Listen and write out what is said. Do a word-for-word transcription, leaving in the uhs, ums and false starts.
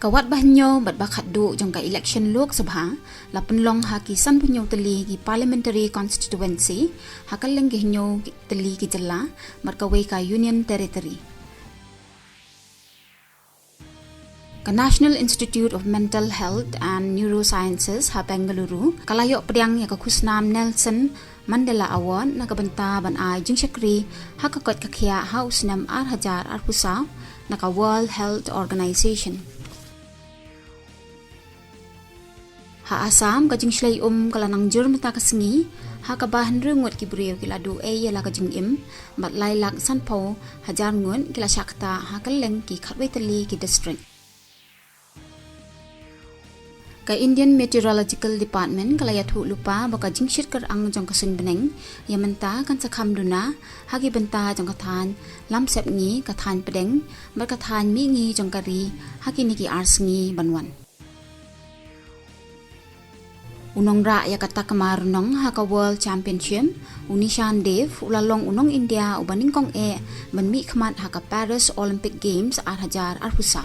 Ka wad ba hynñiew bad ba khatduh jong ka election Lok Sabha la pynlong ha ki san phew hynñiew tylli ki parliamentary constituency ha kylleng ki hynñiew tylli ki jylla bad kawei ka Union Territory. Ka National Institute of Mental Health and Neurosciences ha Bengaluru ka la ïoh pdiang ïa ka khusnam Nelson Mandela Award na ka bynta ban ai jingshakri ha ka koit ka khiah ha u snem ar hajar arphew saw na ka World Health Organization. Ha Assam, ka jingshlei um ka la nang jur mynta ka sngi, ha kaba hynriew ngut ki briew ki la duh ei ïa la ka jingim bad lai lak sanphew hajar ngut ki la shah ktah ha kylleng ki khatwei tylli ki district. Ka Indian Meteorological Department ka la ïathuh lypa ba ka jingshit kyrang jong ka suiñ bneng ïa mynta kan sa kham duna ha ki bynta jong ka thaiñ Lamsepngi, ka thaiñ Pdeng bad ka thaiñ Mihngi jong ka ri ha kine ki ar sngi ban wan. U nongrah ïa ka takma rnong ha ka World Championship, u Nishan Dev, u la long u nong India uba nyngkong eh ban mihkhmat ha ka Paris Olympic Games ar hajar arphew saw.